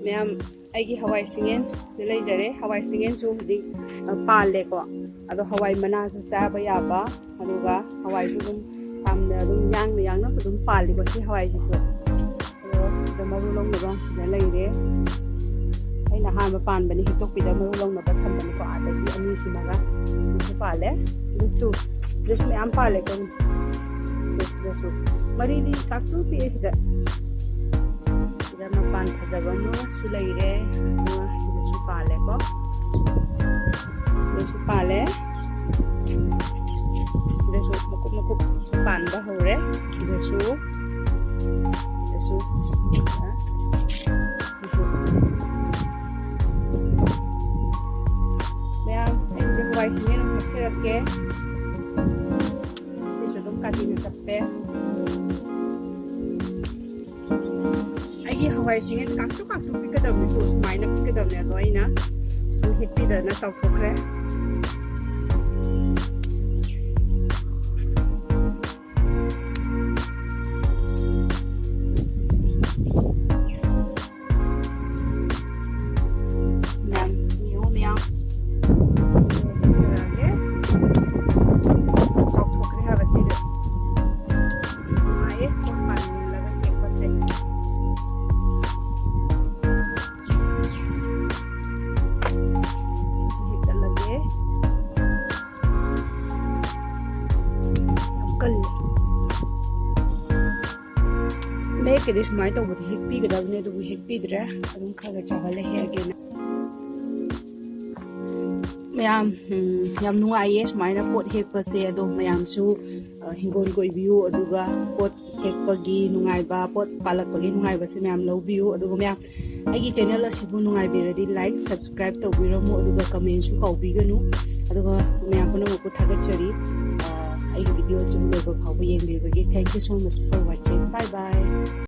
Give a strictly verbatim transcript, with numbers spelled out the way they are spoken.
ꯃꯌꯥꯝ, ꯑꯩꯒꯤ ꯍꯋꯥꯏ ꯁꯤꯡꯌꯦꯟ ꯁꯤꯗ ꯂꯩꯖꯔꯦ꯫ ꯍꯋꯥꯏ ꯁꯤꯡꯌꯦꯟꯁꯨ ꯍꯧꯖꯤꯛ, ꯑ, ꯄꯥꯜꯂꯦꯀꯣ꯫ ꯑꯗꯣ ꯍꯋꯥꯏ ꯃꯅꯥꯁꯨ ꯆꯥꯕ ꯌꯥꯕ, ꯑꯗꯨꯒ ꯍꯋꯥꯏꯁꯨ ꯑꯗꯨꯝ ꯌꯥꯝꯅ ꯑꯗꯨꯝ ꯌꯥꯡꯅ ꯌꯥꯡꯅ ꯑꯗꯨꯝ ꯄꯥꯜꯂꯤꯀꯣ ꯁꯤ ꯍꯋꯥꯏꯁꯤꯁꯨ꯫ ꯑꯗꯣ ꯁꯤꯗ ꯃꯔꯨ ꯂꯧꯅꯕ ꯁꯤꯗ ꯂꯩꯔꯦ꯫ ꯑꯩꯅ ꯑꯍꯥꯟꯕ ꯄꯥꯟꯕꯅꯤ ꯍꯦꯛꯇꯣꯛꯄꯤꯗ ꯃꯔꯨ ꯂꯧꯅꯕ ꯊꯝꯕꯅꯤꯀꯣ, ꯑꯗꯒꯤ ꯑꯅꯤꯁꯤꯃꯒ꯫ ꯁꯤꯁꯨ ꯄꯥꯜꯂꯦ꯫ ꯑꯗꯨꯁꯨ, ꯑꯗꯨꯁꯨ ꯃꯌꯥꯝ ꯄꯥꯜꯂꯦꯀꯣ꯫ ꯁꯤꯗꯁꯨ ꯃꯔꯤꯗꯤ ꯀꯥꯛꯇꯨ ꯄꯤꯛꯑꯦ ꯁꯤꯗ꯫ ꯁꯤꯗ ꯃꯄꯥꯟ ꯐꯖꯕ ꯑꯃꯁꯨ ꯂꯩꯔꯦ꯫ ꯑꯗꯨꯒ ꯁꯤꯗꯁꯨ ꯄꯥꯜꯂꯦꯀꯣ꯫ ꯁꯤꯗꯁꯨ ꯄꯥꯜꯂꯦ꯫ ꯁꯤꯗꯁꯨ ꯃꯀꯨꯞ ꯃꯀꯨꯞ ꯄꯥꯟꯕ ꯍꯧꯔꯦ꯫ ꯁꯤꯗꯁꯨ, ꯁꯤꯗꯁꯨ, ꯁꯤꯁꯨ꯫ ꯃꯌꯥꯝ, ꯑꯩꯁꯦ ꯍꯋꯥꯏ ꯁꯤꯡꯌꯦꯟ ꯑꯃꯨꯛ ꯍꯦꯛꯆꯔꯛꯀꯦ꯫ ꯁꯤꯁꯨ ꯑꯗꯨꯝ ꯀꯥꯇꯤꯅ ꯆꯞꯄꯦ꯫ ꯑꯩꯒꯤ ꯍꯋꯥꯏ ꯁꯤꯡꯌꯦꯟꯁꯦ ꯀꯥꯡꯇꯨ ꯀꯥꯡꯇꯨ ꯄꯤꯛꯀꯗꯕꯅꯤꯀꯣ, ꯁꯨꯃꯥꯏꯅ ꯄꯤꯛꯀꯗꯕꯅꯦ꯫ ꯑꯗꯣ ꯑꯩꯅ ꯁꯨꯝ ꯍꯦꯛꯄꯤꯗꯅ ꯆꯥꯎꯊꯣꯛꯈ꯭ꯔꯦ꯫ ꯃꯌꯥꯝ, ꯌꯦꯡꯉꯣ ꯃꯌꯥꯝ꯫ ꯆꯥꯎꯊꯣꯛꯈ꯭ꯔꯦ ꯍꯥꯏꯕ ꯁꯤꯗꯤ꯫ ꯅꯨꯡꯉꯥꯏꯌꯦ ꯄꯣꯠ ꯄꯥꯟꯁꯤꯜꯂꯒ ꯍꯦꯛꯄꯁꯦ꯫ ꯁꯤꯁꯨ ꯍꯦꯛꯇꯠꯂꯒꯦ꯫ ꯌꯥꯝ ꯀꯜꯂꯦ꯫ ꯃꯍꯦꯛꯀꯤꯗꯤ ꯁꯨꯃꯥꯏꯅ ꯇꯧꯕꯗꯤ ꯍꯦꯛꯄꯤꯒꯗꯕꯅꯦ, ꯑꯗꯨꯕꯨ ꯍꯦꯛꯄꯤꯗ꯭ꯔꯦ꯫ ꯑꯗꯨꯝ ꯈꯔ ꯈꯔ ꯆꯥꯎꯍꯜꯂ ꯍꯦꯛꯑꯒꯦꯅ꯫ ꯃꯌꯥꯝ, ꯎꯝ, ꯌꯥꯝ ꯅꯨꯡꯉꯥꯏꯌꯦ ꯁꯨꯃꯥꯏꯅ ꯄꯣꯠ ꯍꯦꯛꯄꯁꯦ꯫ ꯑꯗꯣ ꯃꯌꯥꯝꯁꯨ, ꯑ, ꯍꯤꯡꯒꯣꯜ ꯀꯣꯏꯕꯤꯌꯨ, ꯑꯗꯨꯒ ꯄꯣꯠ ꯍꯦꯛꯄꯒꯤ ꯅꯨꯡꯉꯥꯏꯕ, ꯄꯣꯠ ꯄꯥꯜꯂꯛꯄꯒꯤ ꯅꯨꯡꯉꯥꯏꯕꯁꯦ ꯃꯌꯥꯝ ꯂꯧꯕꯤꯌꯨ꯫ ꯑꯗꯨꯒ ꯃꯌꯥꯝ, ꯑꯩꯒꯤ ꯆꯦꯅꯦꯜ ꯑꯁꯤꯕꯨ ꯅꯨꯡꯉꯥꯏꯕꯤꯔꯗꯤ like, subscribe ꯇꯧꯕꯤꯔꯝꯃꯨ, ꯑꯗꯨꯒ commentꯁꯨ ꯀꯥꯎꯕꯤꯒꯅꯨ꯫ ꯑꯗꯨꯒ ꯃꯌꯥꯝ ꯄꯨꯝꯅꯃꯛꯄꯨ ꯊꯥꯒꯠꯆꯔꯤ, ꯑ, ꯑꯩꯒꯤ videoꯁꯤꯕꯨ ꯂꯣꯏꯕ ꯐꯥꯎꯕ ꯌꯦꯡꯕꯤꯕꯒꯤ꯫ Thank you so much for watching. Bye bye.